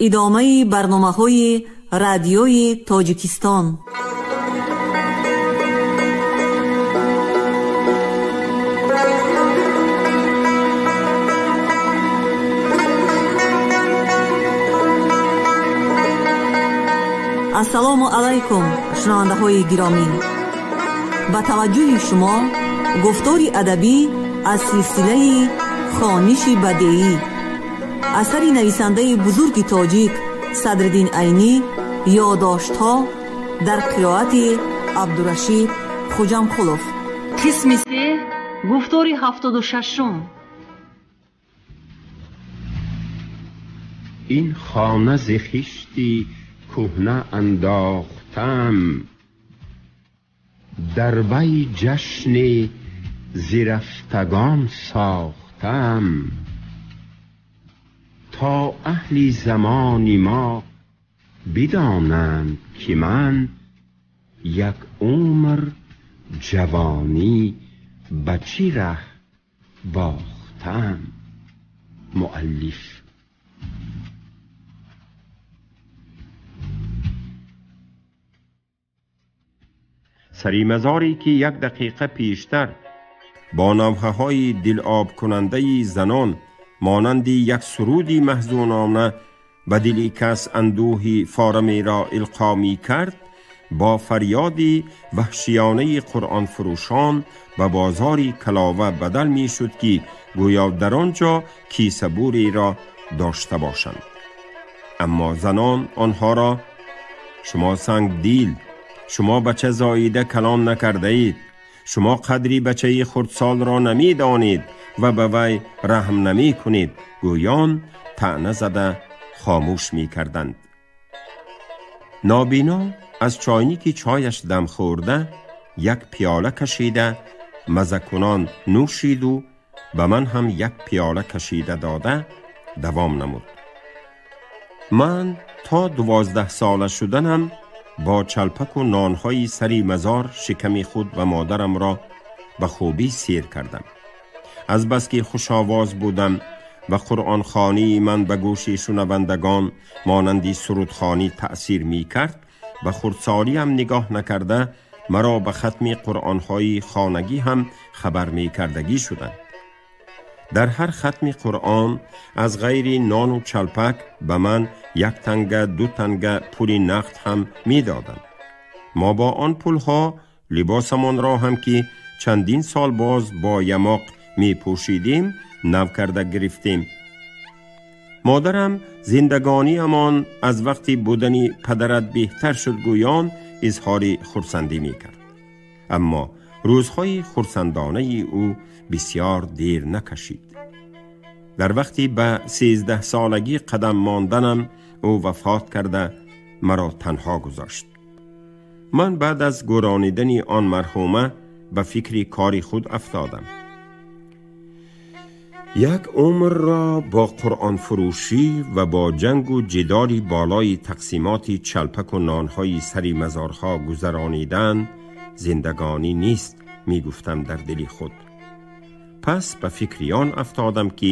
Идомаи барномаҳои радиои Тоҷикистон. Ассалому алайкум, шунавандаҳои гиромӣ. Ба таваҷҷӯҳи шумо гуфтори адабӣ аз силсилаи хониши бадеӣ, асари нависандаи бузурги тоҷик Садриддин Айнӣ, ёддоштҳо дар қироати Абдурашид Хуҷамқулов. Қисми се, гуфтори 76. Ин хона зи хишти кӯҳна андохтам, дар вай ҷашни зирафтагон сохтам, то аҳли замони мо бидонанд ки ман як умр ҷавонӣ ба чӣ раҳ бохтам. Муаллиф. Сари мазоре ки як дақиқа пештар бо навҳаҳои дилобкунандаи занон монанди як суруди маҳзунона ба дили кас андӯҳи форамеро илқо мекард, бо фарёди ваҳшиёнаи қуръонфурӯшон ба бозори калова бадал мешуд ки гӯё дар он ҷо кисабуреро дошта бошанд. Аммо занон онҳоро шумо сангдил, шумо бача зоида калон накардаед, шумо қадри бачаи хурдсолро намедонед ва ба вай раҳм намекунед, гӯён таъна зада хомӯш мекарданд. Нобино аз чойники чояш дам хӯрда як пиёла кашида мазакунон нӯшиду ба ман ҳам як пиёла кашида дода давом намуд. Ман то 12 сола шуданам бо чалпаку нонҳои сари мазор шиками худ ва модарамро ба хубӣ сер кардам. Аз бас ки хушовоз будам ва қуръонхонии ман ба гӯши шунавандагон монанди сурудхонӣ таъсир мекард, ба хурдсолиам нигоҳ накарда маро ба хатми қуръонҳои хонагӣ ҳам хабар мекардагӣ шуданд. Дар ҳар хатми қуръон аз ғайри нону чалпак ба ман як танга, ду танга пули нақд ҳам медоданд. Мо бо он пулҳо либосамонро ҳам ки чандин сол боз бо ямоқ мепӯшидем, нав карда гирифтем. Модарам зиндагониамон аз вақти будани падарат беҳтар шуд гӯён изҳори хурсандӣ мекард. Аммо рӯзҳои хурсандонаи ӯ бисёр дер накашид. Дар вақти ба 13 солагӣ қадам монданам ӯ вафот карда маро танҳо гузошт. Ман баъд аз гӯронидани он марҳума ба фикри кори худ афтодам. Як умрро бо қуръонфурӯшӣ ва бо ҷангу ҷидоли болои тақсимоти чалпаку нонҳои сари мазорҳо гузаронидан зиндагонӣ нест, мегуфтам дар дили худ. Пас ба фикри он афтодам ки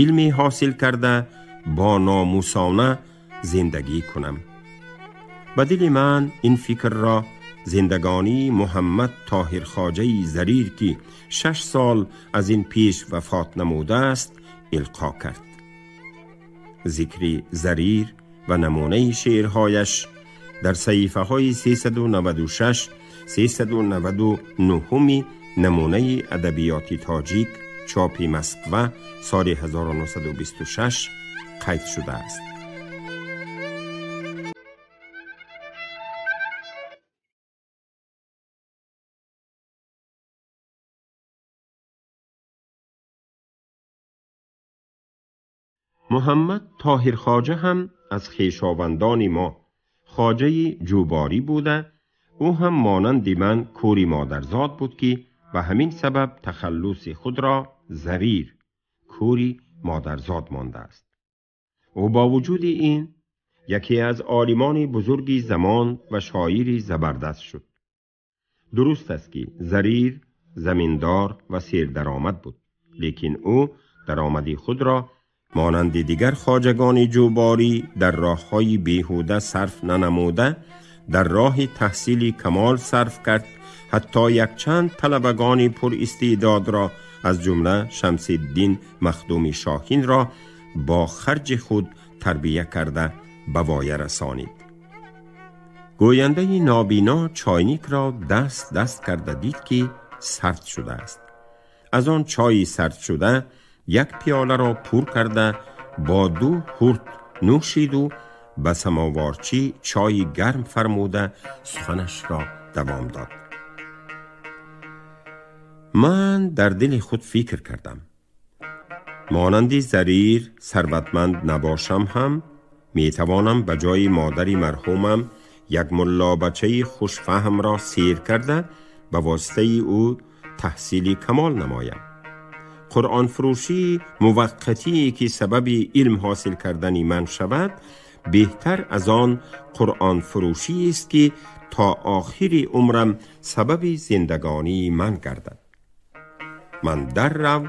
илме ҳосил карда бо номусона зиндагӣ кунам. Ба дили ман ин фикрро зиндагонии Муҳаммад Тоҳир Хоҷаи Зарир ки 6 сол аз ин пеш вафот намудааст илқо кард. Зикри Зарир ва намунаи шеърҳояш дар саҳифаҳои 396, 399 намунаи адабиёти тоҷик чопи Москва соли 1926 қайд шудааст. Муҳаммад Тоҳир Хоҷа ҳам аз хешовандони мо хоҷаи ҷӯборӣ буда, ӯ ҳам монанди ман кӯри модарзод буд ки ба ҳамин сабаб тахаллуси худро Зарир, кӯри модарзод мондааст. Ӯ бо вуҷуди ин яке аз олимони бузурги замон ва шоири забардаст шуд. Дуруст аст ки Зарир заминдор ва сердаромад буд, лекин ӯ даромади худро مانند دیگر خواجگان جوباری در راه‌های بیهوده صرف ننموده، در راه تحصیل کمال صرف کرد. حتی یک چند طلبگان پر استعداد را از جمله شمس الدین مخدوم شاهین را با خرج خود تربیه کرده به وایه رسانید. گوینده نابینا چاینیک را دست دست کرده دید که سرد شده است. از آن چای سرد شده یک پیاله را پر کرده با 2 هورت نوشید و به سماوارچی چای گرم فرموده سخنش را دوام داد. من در دل خود فکر کردم مانند زریر ثروتمند نباشم هم می توانم به جای مادری مرحومم یک ملا بچه خوشفهم را سیر کرده به واسطه او تحصیل کمال نمایم. قرآن فروشی موقتی که سبب علم حاصل کردن من شود بهتر از آن قرآن فروشی است که تا آخر عمرم سبب زندگانی من گردد. من در رو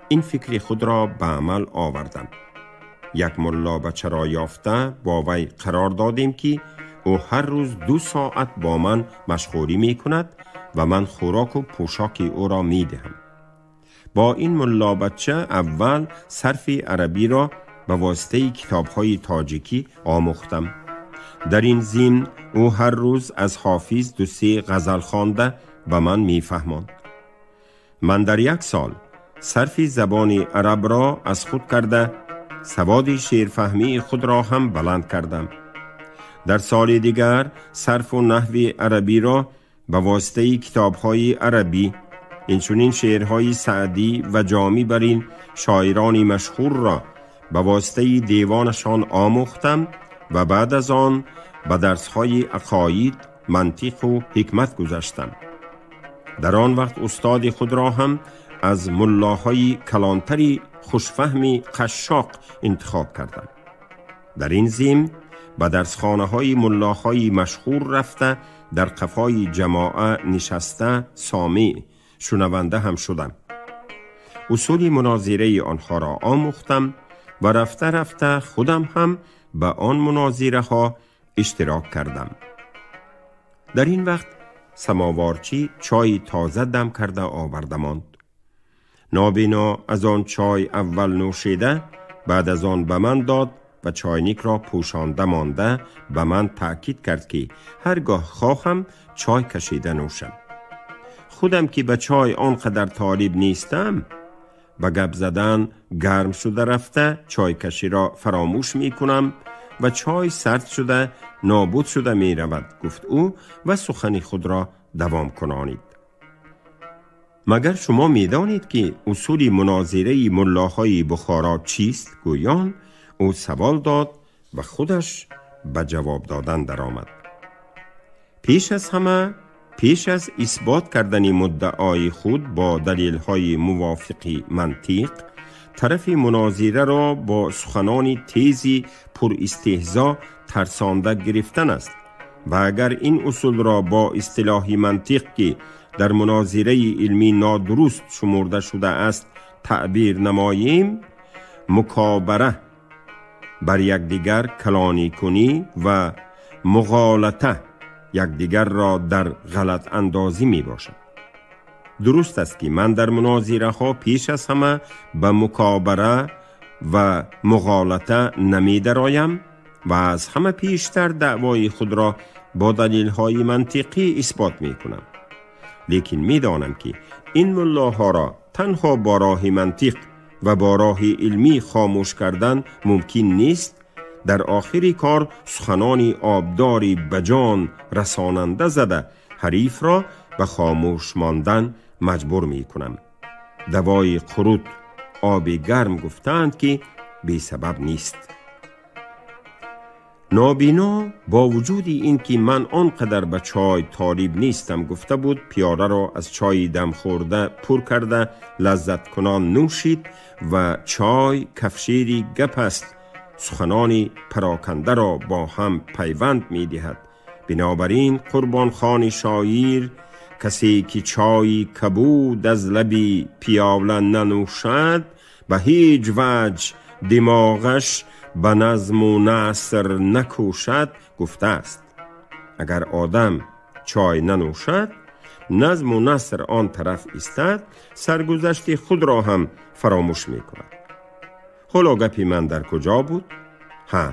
این فکر خود را به عمل آوردم. یک ملا بچه را یافته با وی قرار دادیم که او هر روز 2 ساعت با من مشغولی می کند و من خوراک و پوشاک او را می دهم. با این ملا بچه اول صرف عربی را به واسطه کتاب‌های تاجیکی آموختم. در این ضمن او هر روز از حافظ 2-3 غزل خوانده به من می‌فهماند. من در 1 سال صرف زبان عرب را از خود کرده سواد شعرفهمی خود را هم بلند کردم. در سال دیگر صرف و نحو عربی را به واسطه کتاب‌های عربی، اینچنین شعرهای سعدی و جامی بر این شاعران مشهور را به واسطه دیوانشان آموختم و بعد از آن به درس‌های عقاید، منطق و حکمت گذشتم. در آن وقت استاد خود را هم از ملاهای کلانتری خوشفهمی قشاق انتخاب کردم. در این ضمن به درسخانه‌های ملاهای مشهور رفته در قفای جماعه نشسته سامع شنونده هم شدم. اصول مناظره آنها را آموختم و رفته رفته خودم هم به آن مناظره ها اشتراک کردم. در این وقت سماوارچی چای تازه دم کرده آورده ماند. نابینا از آن چای اول نوشیده، بعد از آن به من داد و چاینیک را پوشانده مانده به من تأکید کرد که هرگاه خواهم چای کشیده نوشم. خودم که به چای آنقدر طالب نیستم، به گپ زدن گرم شده رفته چای کشی را فراموش می کنم و چای سرد شده نابود شده می رود، گفت او و سخن خود را دوام کنانید. مگر شما می دانید که اصول مناظره ملاهای بخارا چیست؟ گویان او سوال داد و خودش به جواب دادن درآمد. پیش از همه، پیش از اثبات کردن مدعای خود با دلیل‌های موافق منطق، طرف مناظره را با سخنان تیزی پر استهزا ترسانده گرفتن است و اگر این اصول را با اصطلاح منطق که در مناظره علمی نادرست شمرده شده است تعبیر نماییم، مکابره بر یکدیگر کلانی کنی و مغالطه یکدیگر را در غلط اندازی می باشد. درست است که من در مناظره ها پیش از همه به مکابره و مغالطه نمی درایم و از همه پیشتر دعوای خود را با دلیل های منطقی اثبات می کنم. لیکن می دانم که این ملاها را تنها با راه منطق و با راه علمی خاموش کردن ممکن نیست. در آخر کار سخنان آبداری به جان رساننده زده حریف را به خاموش ماندن مجبور می کنم. دوای قروت آب گرم گفتند که بی سبب نیست. نابینا با وجود این که من آنقدر به چای طالب نیستم گفته بود، پیاله را از چای دم خورده پر کرده لذت کنان نوشید و چای کفشیری گپ است، سخنان پراکنده را با هم پیوند می دهد. بنابراین قربان خان شاعر، کسی که چای کبود از لبی پیاله ننوشد به هیچ وجه димоғаш ба назму наср накӯшад гуфта аст: агар одам чой нанӯшад, назму наср он тараф истад, саргузашти худро ҳам фаромӯш мекунад. Ҳоло гапи ман дар куҷо буд? Ҳа,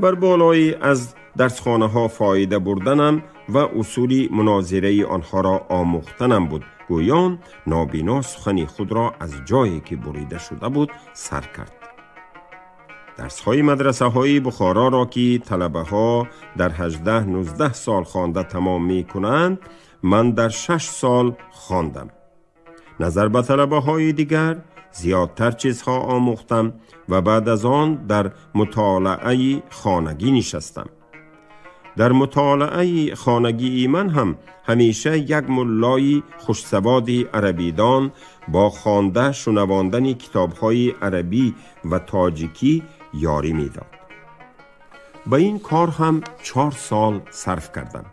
бар болои аз дарсхонаҳо фоида бурданам ва усули мунозираи онҳоро омӯхтанам буд. Гӯён нобино сухани худро аз ҷое ки бурида шуда буд сар кард. Дарсҳои мадрасаҳои Бухороро ки талабаҳо дар 18-19 сол хонда тамом мекунанд, ман дар 6 сол хондам. Назар ба талабаҳои дигар зиёдтар чизҳо омӯхтам ва баъд аз он дар мутолиаи хонагӣ нишастам. Дар мутолиаи хонагии ман ҳам ҳамеша як муллои хушсаводи арабидон бо хонда шунавондани китобҳои арабӣ ва тоҷикӣ ёрӣ медод. Ба ин кор ҳам 4 сол сарф кардам.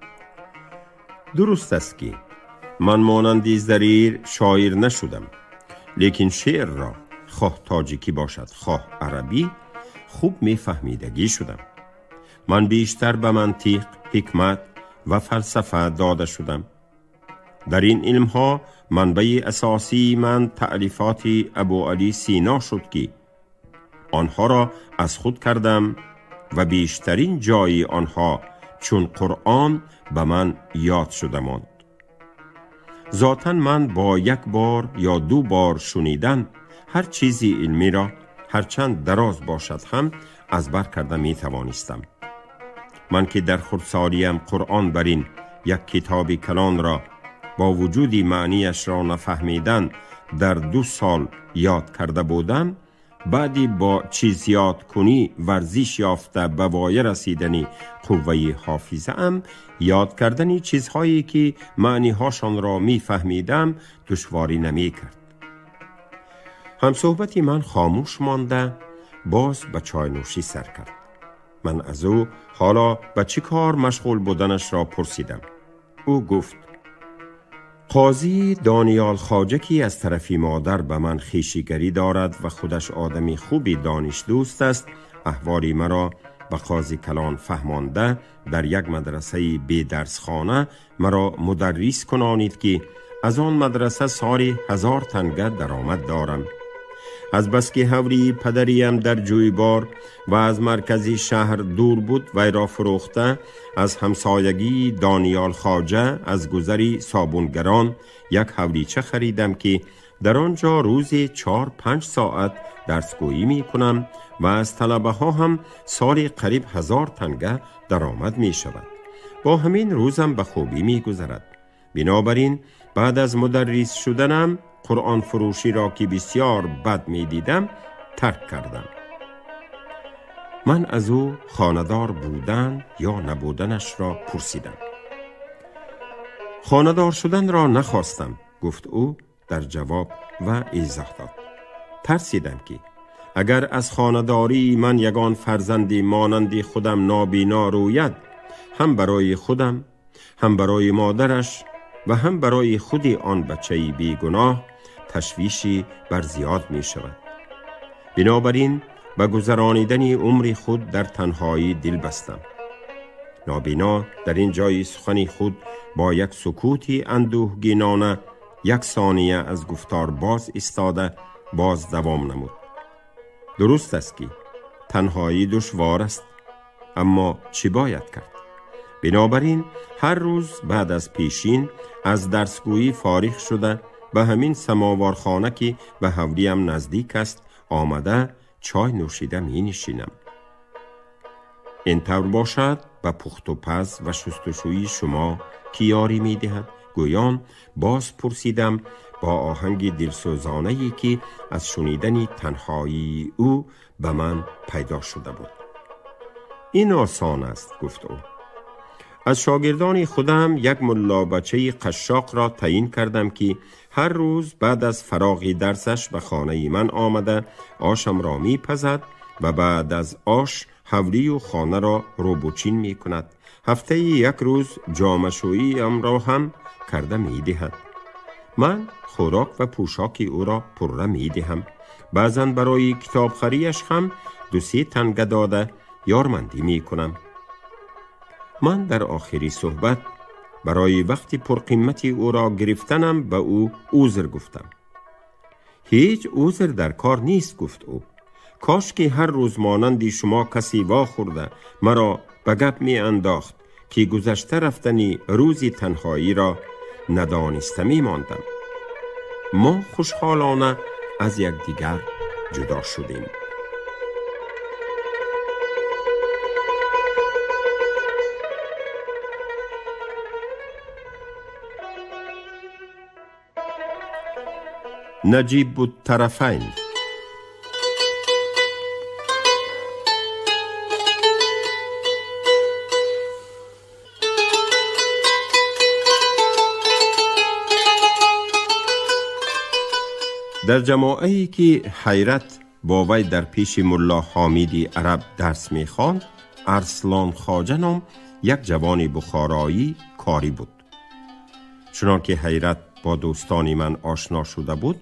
Дуруст аст ки ман монанди Зарир шоир нашудам, лекин шеърро хоҳ тоҷикӣ бошад, хоҳ арабӣ хуб мефаҳмидагӣ шудам. Ман бештар ба мантиқ, ҳикмат ва фалсафа дода шудам. Дар ин илмҳо манбаи асосии ман таълифоти Абуалӣ Сино шуд ки онҳоро аз худ кардам ва бештарин ҷои онҳо чун Қуръон ба ман ёд шуда монд. Зотан ман бо як бор ё ду бор шунидан ҳар чизи илмиро ҳарчанд дароз бошад ҳам аз бар карда метавонистам. Ман ки дар хурдсолиям Қуръон бар ин як китоби калонро бо вуҷуди маънияшро нафаҳмидан дар 2 сол ёд карда будам, баъди бо чизёдкунӣ варзиш ёфта ба воя расидани қувваи ҳофизаам, ёд кардани чизҳое ки маъниҳошонро мефаҳмидам душворӣ намекард. Ҳамсӯҳбати ман хомӯш монда боз ба чойнӯшӣ сар кард. Ман аз ӯ ҳоло ба чӣ кор машғул буданашро пурсидам. Ӯ гуфт: қозӣ Дониёл Хоҷа ки аз тарафи модар ба ман хешигарӣ дорад ва худаш одами хуби донишдӯст аст, аҳволи маро ба қози калон фаҳмонда дар як мадрасаи бедарсхона маро мударрис кунонид ки аз он мадраса соли 1000 танга даромад дорам. Аз бас ки ҳавлии падариям дар ҷӯйбор ва аз маркази шаҳр дур буд, вайро фурӯхта аз ҳамсоягии Дониёл Хоҷа аз гузари собунгарон як ҳавлича харидам ки дар он ҷо рӯзе 4-5 соат дарсгӯӣ мекунам ва аз талабаҳо ҳам соли қариб 1000 танга даромад мешавад. Бо ҳамин рӯзам ба хубӣ мегузарад. Бинобар ин баъд аз мударрис шуданам қуръон фурӯширо ки бисёр бад медидам тарк кардам. Ман аз ӯ хонадор будан ё набуданашро пурсидам. Хонадор шуданро нахостам, гуфт ӯ дар ҷавоб ва изоҳ дод. Тарсидам ки агар аз хонадории ман ягон фарзанди монанди худам нобино рӯяд, ҳам барои худам, ҳам барои модараш ва ҳам барои худи он бачаи бегуноҳ ташвиши бар зиёд мешавад. Бинобар ин ба гузаронидани умри худ дар танҳоӣ дил бастам. Нобино дар ин ҷои сухани худ бо як сукути андӯҳгинона як сония аз гуфтор боз истода боз давом намуд. Дуруст аст ки танҳоӣ душвор аст, аммо чӣ бояд кард? Бинобар ин ҳар рӯз баъд аз пешин аз дарсгӯӣ фориғ шуда ба ҳамин самовархона ки ба ҳавлиям наздик аст омада чой нӯшида менишинам. Ин тавр бошад ба пухту паз ва шустушӯи шумо ки ёрӣ медиҳад? Гӯён боз пурсидам бо оҳанги дилсӯзонае ки аз шунидани танҳоии ӯ ба ман пайдо шуда буд. Ин осон аст, гуфт ӯ. Аз шогирдони худам як муллобачаи қашшоқро таъин кардам ки ҳар рӯз баъд аз фароғи дарсаш ба хонаи ман омада ошамро мепазад ва баъд аз ош ҳавлию хонаро рӯбучин мекунад. Ҳафтаи як рӯз ҷомашӯиамро ҳам карда медиҳад. Ман хӯрок ва пӯшоки ӯро пурра медиҳам. Баъзан барои китобхариаш ҳам 2-3 танга дода ёрмандӣ мекунам. Ман дар охири суҳбат барои вақти пурқимати ӯро гирифтанам ба ӯ узр гуфтам. Ҳеҷ узр дар кор нест, гуфт ӯ. Кош ки ҳар рӯз монанди шумо касе вохӯрда маро ба гап меандохт ки гузашта рафтани рӯзи танҳоиро надониста мемондам. Мо хушҳолона аз якдигар ҷудо шудем. Наҷиб Тарафайн. Дар ҷамоае ки Ҳайрат бо вай дар пеши Мулло Ҳомиди Араб дарс мехонд, Арслон Хоҷа ном як ҷавони бухороӣ корӣ буд. Чунон ки Ҳайрат бо дӯстони ман ошно шуда буд,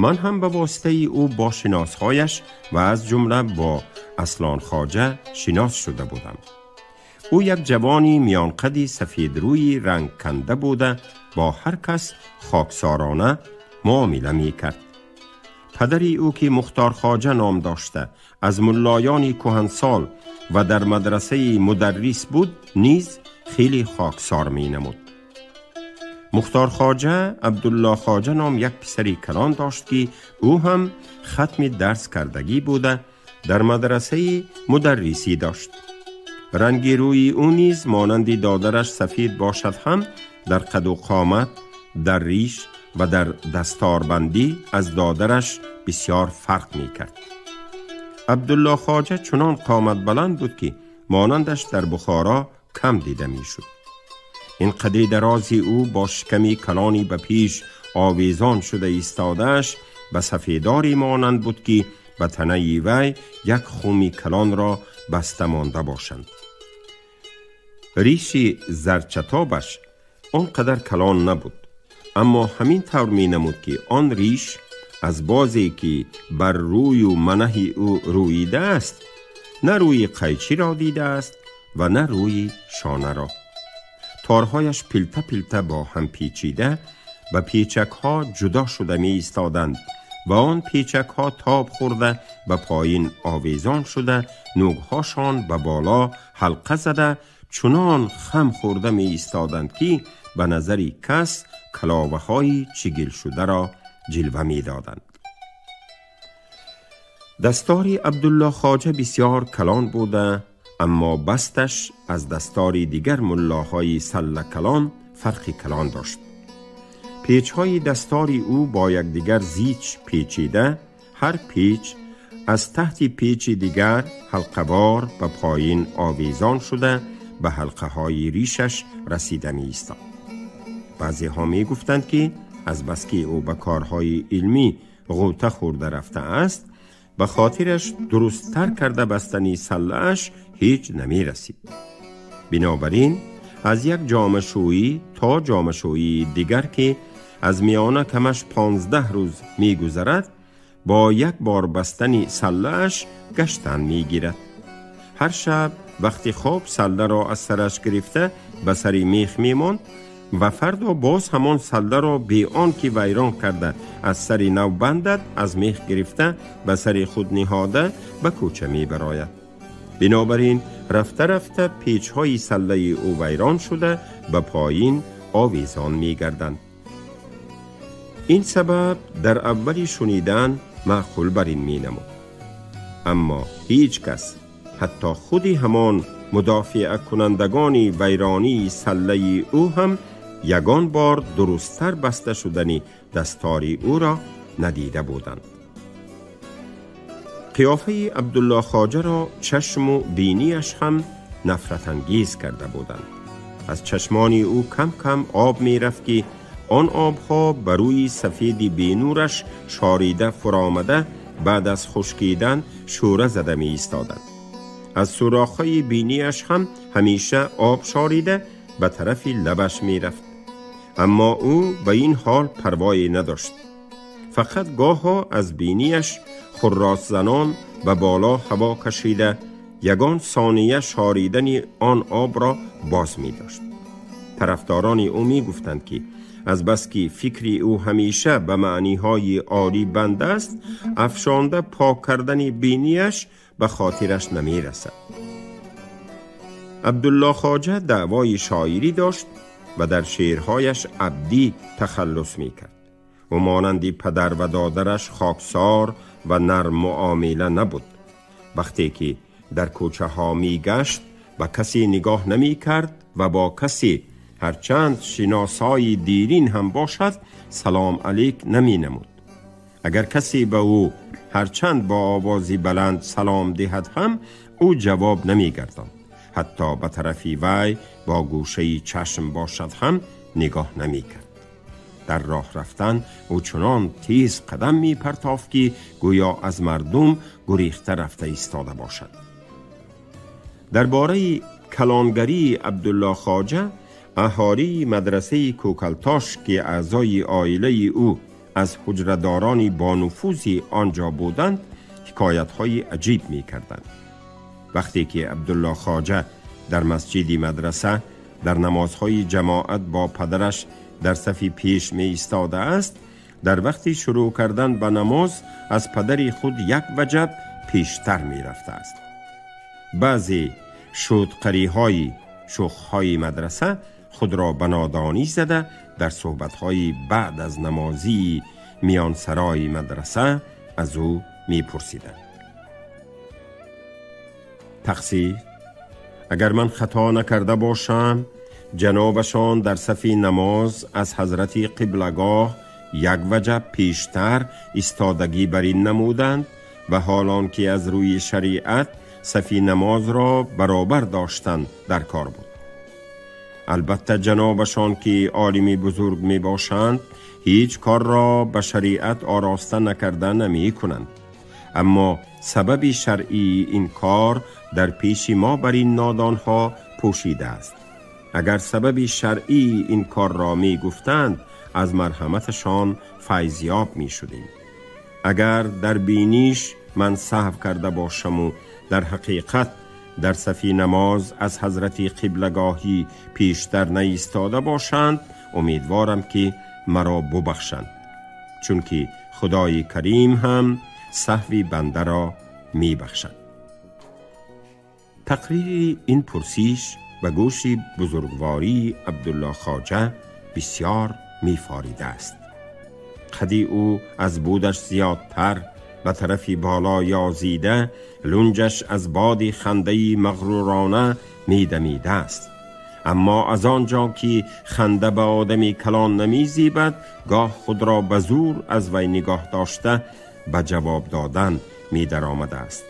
ман ҳам ба воситаи ӯ бо шиносҳояш ва аз ҷумла бо Аслон Хоҷа шинос шуда будам. Ӯ як ҷавони миёнқади сафедрӯи рангканда буда, бо ҳар кас хоксорона муомила мекард. Падари ӯ ки Мухтор Хоҷа ном дошта, аз муллоёни кӯҳансол ва дар мадрасаи мударрис буд, низ хеле хоксор менамуд. Мухтор Хоҷа Абдулло Хоҷа ном як писари калон дошт ки ӯ ҳам хатми дарс кардагӣ буда, дар мадрасаи мударрисӣ дошт. Ранги рӯи ӯ низ монанди додараш сафед бошад ҳам дар қаду қомат, дар риш ва дар дасторбандӣ аз додараш бисёр фарқ мекард. Абдулло Хоҷа чунон қомат баланд буд ки монандаш дар Бухоро кам дида мешуд. Ин қади дарози ӯ бо шиками калони ба пеш овезон шуда истодааш ба сафедоре монанд буд ки ба танаи вай як хуми калонро баста монда бошанд. Риши зарчатобаш он қадар калон набуд, аммо ҳамин тавр менамуд ки он риш аз бозе ки бар рӯю манаҳи ӯ рӯидааст, на рӯи қайчиро дидааст ва на рӯи шонаро. Торҳояш пилта-пилта бо ҳам печида ба печакҳо ҷудо шуда меистоданд ва он печакҳо тоб хӯрда ба поин овезон шуда, нӯгҳошон ба боло ҳалқа зада чунон хам хӯрда меистоданд ки ба назари кас каловаҳои чигил шударо ҷилва медоданд. Дастори Абдулло Хоҷа бисёр калон буда, аммо басташ аз дастори дигар муллоҳои салла калон фарқи калон дошт. Печҳои дастори ӯ бо якдигар зич печида, ҳар печ аз таҳти печи дигар ҳалқавор ба поин овезон шуда ба ҳалқаҳои ришаш расида меистод. Баъзеҳо мегуфтанд ки азбаски ӯ ба корҳои илмӣ ғӯта хӯрда рафтааст, ба хотираш дурусттар карда бастани саллааш ҳеҷ намерасид. Бинобар ин аз як ҷомашӯӣ то ҷомашӯии дигар ки аз миёна камаш 15 рӯз мегузарад, бо як бор бастани саллааш гаштан мегирад. Ҳар шаб вақти хоб салларо аз сараш гирифта ба сари мех мемонд ва фардо боз ҳамон салларо бе он ки вайрон карда аз сари нав бандад, аз мех гирифта ба сари худ ниҳода ба кӯча мебарояд. Бинобар ин рафта-рафта печҳои саллаи ӯ вайрон шуда ба поин овезон мегарданд. Ин сабаб дар аввали шунидан маъқул бар ин менамуд. Аммо ҳеҷ кас, ҳатто худи ҳамон мудофиакунандагони вайронии саллаи ӯ ҳам ягон бор дурусттар баста шудани дастори ӯро надида буданд. Қиёфаи Абдулло Хоҷаро чашму бинияш ҳам нафратангез карда буданд. Аз чашмони ӯ кам-кам об мерафт ки он обҳо ба рӯи сафеди бенураш шорида фуромада баъд аз хушкидан шӯра зада меистоданд. Аз сӯрохҳои бинияш ҳам ҳамеша об шорида ба тарафи лабаш мерафт. Аммо ӯ ба ин ҳол парвое надошт. Фақат гоҳо аз бинияш Хурросзанон ба боло ҳаво кашида ягон сония шоридани он об ро боз медошт. Тарафдорони ӯ мегуфтанд, ки аз бас ки фикри ӯ ҳамеша ба маъниҳои олӣ банд аст, афшонда пок кардани бинияш ба хотираш намерасад. Абдулло Хоҷа даъвои шоирӣ дошт ва дар шеърҳояш Абдӣ тахаллус мекард. Ӯ монанди падар ва додараш хоксор ва нарм муомила набуд. Вақте ки дар кӯчаҳо мегашт, ба касе нигоҳ намекард ва бо касе ҳарчанд шиносои дирин ҳам бошад салом алейк наменамуд. Агар касе ба ӯ ҳарчанд бо овози баланд салом диҳад ҳам, ӯ ҷавоб намегардонд. Ҳатто ба тарафи вай бо гӯшаи чашм бошад ҳам нигоҳ намекард. Дар роҳ рафтан ӯ чунон тез қадам мепартофт, ки гӯё аз мардум гурехта рафта истода бошад. Дар бораи калонгарии Абдулло Хоҷа аҳолии мадрасаи Кӯкалтош, ки аъзои оилаи ӯ аз ҳуҷрадорони бонуфузи он ҷо буданд, ҳикоятҳои аҷиб мекарданд. Вақте ки Абдулло Хоҷа дар масҷиди мадраса дар намозҳои ҷамоат бо падараш дар сафи пеш меистодааст, дар вақти шурӯъ кардан ба намоз аз падари худ як ваҷаб пештар мерафтааст. Баъзе шудқариҳои шӯхҳои мадраса худро ба нодонӣ зада дар суҳбатҳои баъд аз намозии миёнсарои мадраса аз ӯ мепурсиданд: тақсир, агар ман хато накарда бошам, ҷанобашон дар сафи намоз аз ҳазрати қиблагоҳ як ваҷаб пештар истодагӣ бар ин намуданд ва ҳолон ки аз рӯи шариат сафи намозро баробар доштан дар кор буд. Албатта ҷанобашон, ки олими бузург мебошанд, ҳеҷ корро ба шариат ороста накарда намекунанд. Аммо сабаби шаръии ин кор дар пеши мо бар ин нодонҳо пӯшида аст. Агар сабаби шаръии ин корро мегуфтанд, аз марҳаматашон файзёб мешудем. Агар дар биниш ман саҳв карда бошаму дар ҳақиқат дар сафи намоз аз ҳазрати қиблагоҳӣ пештар наистода бошанд, умедворам, ки маро бубахшанд, чунки Худои Карим ҳам саҳви бандаро мебахшад. Тақрири ин пурсиш ба гӯши бузургвории Абдулло Хоҷа бисёр мефоридааст. Қади ӯ аз будаш зиёдтар ба тарафи боло ёзида, лунҷаш аз боди хандаи мағрурона медамидааст. Аммо аз он ҷо ки ханда ба одами калон намезебад, гоҳ худро ба зӯр аз вай нигоҳ дошта ба ҷавоб додан медаромадааст.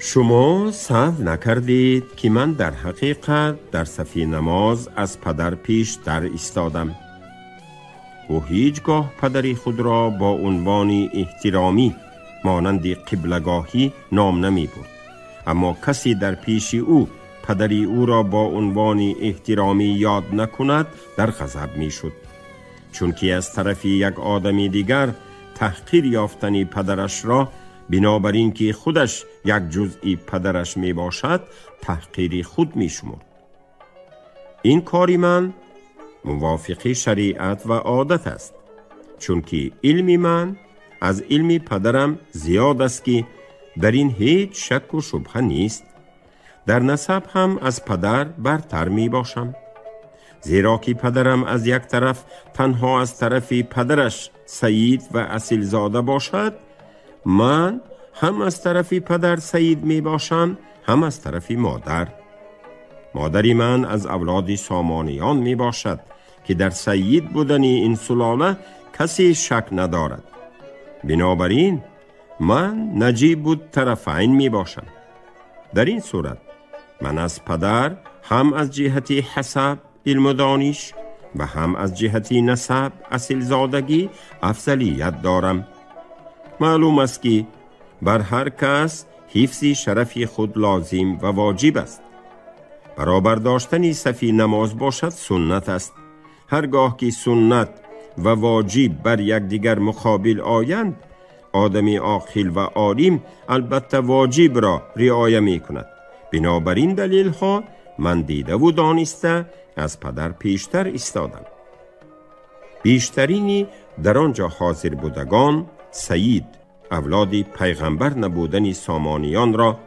Шумо саҳв накардед, ки ман дар ҳақиқат дар сафи намоз аз падар пештар истодам. Ӯ ҳеҷ гоҳ падари худро бо унвони эҳтиромӣ монанди қиблагоҳӣ ном намебурд. Аммо касе дар пеши ӯ падари ӯро бо унвони эҳтиромӣ ёд накунад, дар ғазаб мешуд, чунки аз тарафи як одами дигар таҳқир ёфтани падарашро, бинобар ин ки худаш як ҷузъи падараш мебошад, таҳқири худ мешумурд. Ин кори ман мувофиқи шариат ва одат аст, чунки илми ман аз илми падарам зиёд аст, ки дар ин ҳеҷ шакку шубҳа нест. Дар насаб ҳам аз падар бартар мебошам, зеро ки падарам аз як тараф танҳо аз тарафи падараш саид ва асилзода бошад, ман ҳам аз тарафи падар саид мебошам, ҳам аз тарафи модар. Модари ман аз авлоди сомониён мебошад, ки дар саид будани ин сулола касе шак надорад. Бинобар ин ман наҷибу тарафайн мебошам. Дар ин сурат ман аз падар ҳам аз ҷиҳати ҳасаб, илму дониш, ва ҳам аз ҷиҳати насаб, асилзодагӣ, афзалият дорам. Маълум аст, ки бар ҳар кас ҳифзи шарафи худ лозим ва воҷиб аст. Баробар доштани сафи намоз бошад суннат аст. Ҳар гоҳ ки суннат ва воҷиб бар якдигар муқобил оянд, آدمی عاقل و عالم البته واجب را رعایه می کند. بنابراین دلیل ها من دیده و دانسته از پدر پیشتر ایستادم. بیشترینی در آنجا حاضر بودگان سید اولاد پیغمبر نبودن سامانیان را،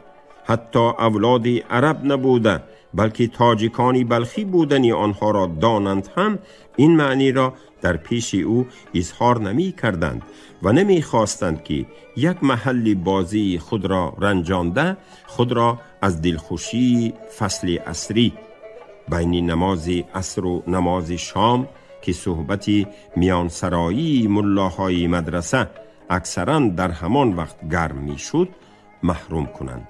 حتی اولاد عرب نبوده بلکه تاجیکانی بلخی بودن آنها را دانند، هم این معنی را در پیش او اظهار نمی کردند و نمی خواستند که یک محل بازی خود را رنجانده خود را از دلخوشی فصل عصری بین نماز عصر و نماز شام که صحبت میان سرایی ملاهای مدرسه اکثرا در همان وقت گرم می شد محروم کنند.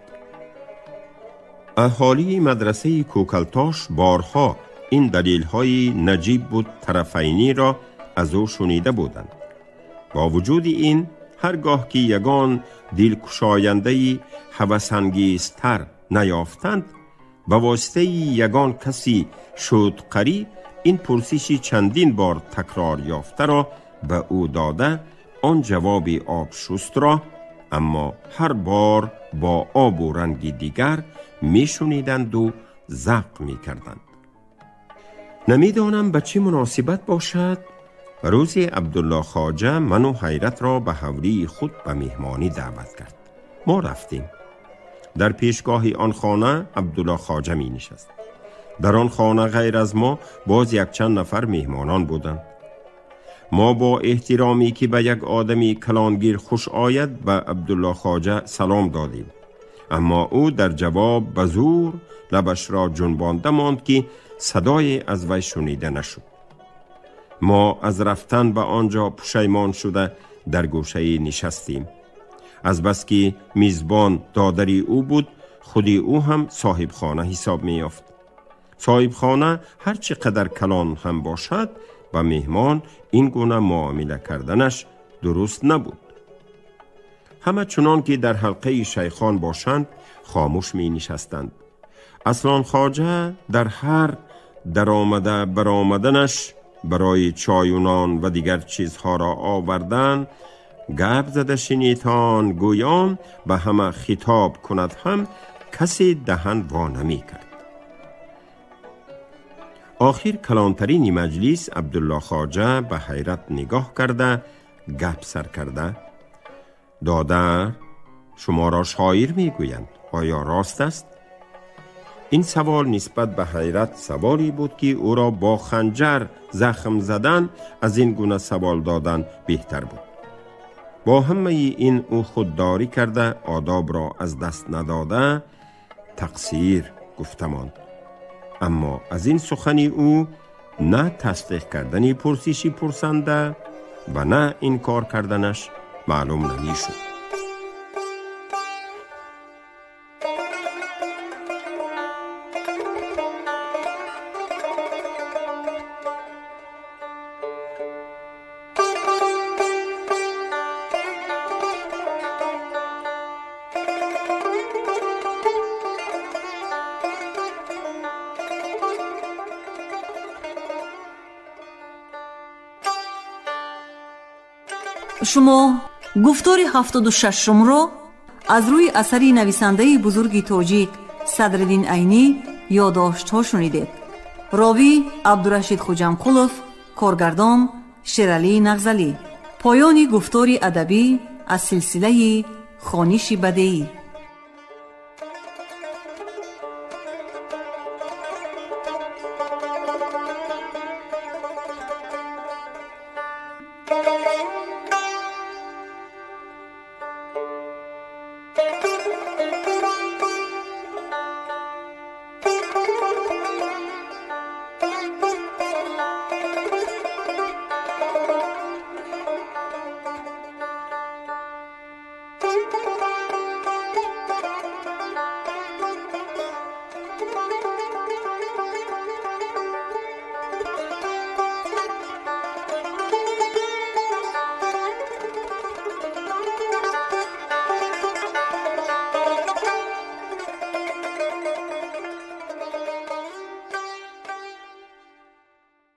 اهالی مدرسه کوکلتاش بارها این دلیل‌های نجیب بود طرفینی را از او شنیده بودند. با وجود این هرگاه که یگان دلکشاینده‌ای هوس‌انگیزتر نیافتند، به واسطه یگان کسی شدقری این پرسش چندین بار تکرار یافته را به او داده، آن جواب آب شست را اما هر بار با آب و رنگ دیگر می شنیدند و ذوق می کردند. نمیدانم به چه مناسبت باشد، روزی عبدالله خواجه من و حیرت را به حولی خود به مهمانی دعوت کرد. ما رفتیم. در پیشگاه آن خانه عبدالله خواجه می نشست. در آن خانه غیر از ما باز یک چند نفر مهمانان بودند. ما با احترامی که به یک آدمی کلانگیر خوش آید به عبدالله خواجه سلام دادیم، اما او در جواب به زور لبش را جنبانده ماند که صدای از وی شنیده نشد. ما از رفتن به آنجا پشیمان شده در گوشه نشستیم. از بس که میزبان دادری او بود، خودی او هم صاحب خانه حساب می یافت. صاحب خانه هر چه قدر کلان هم باشد و مهمان این گونه معامله کردنش درست نبود. همه چنان که در حلقه شیخان باشند خاموش می نشستند. اصلان خواجه در هر درآمده برآمدنش برای چای و نان و دیگر چیزها را آوردن گپ زده شنیتان گویان به همه خطاب کند، هم کسی دهن وا نمی کرد. آخر کلانترین مجلس عبدالله خواجه به حیرت نگاه کرده گپ سر کرده: دادر، شما را شاعر می گویند، آیا راست است؟ این سوال نسبت به حیرت سوالی بود که او را با خنجر زخم زدن از این گونه سوال دادن بهتر بود. با همه این او خودداری کرده آداب را از دست نداده تقصیر گفته ماند. اما از این سخنی او نه تصدیق کردنی پرسشی پرسنده و نه انکار کردنش معلوم نمیشد. Шумо гуфтори 76-умро аз рӯи асари нависандаи бузурги тоҷик Садриддин Айнӣ ёддоштҳо шунидед. Ровӣ Абдурашид Хуҷамқулов, коргардон Шералӣ Нағзалӣ. Поёни гуфтори адабӣ аз силсилаи хониши бадеӣ. Thank you.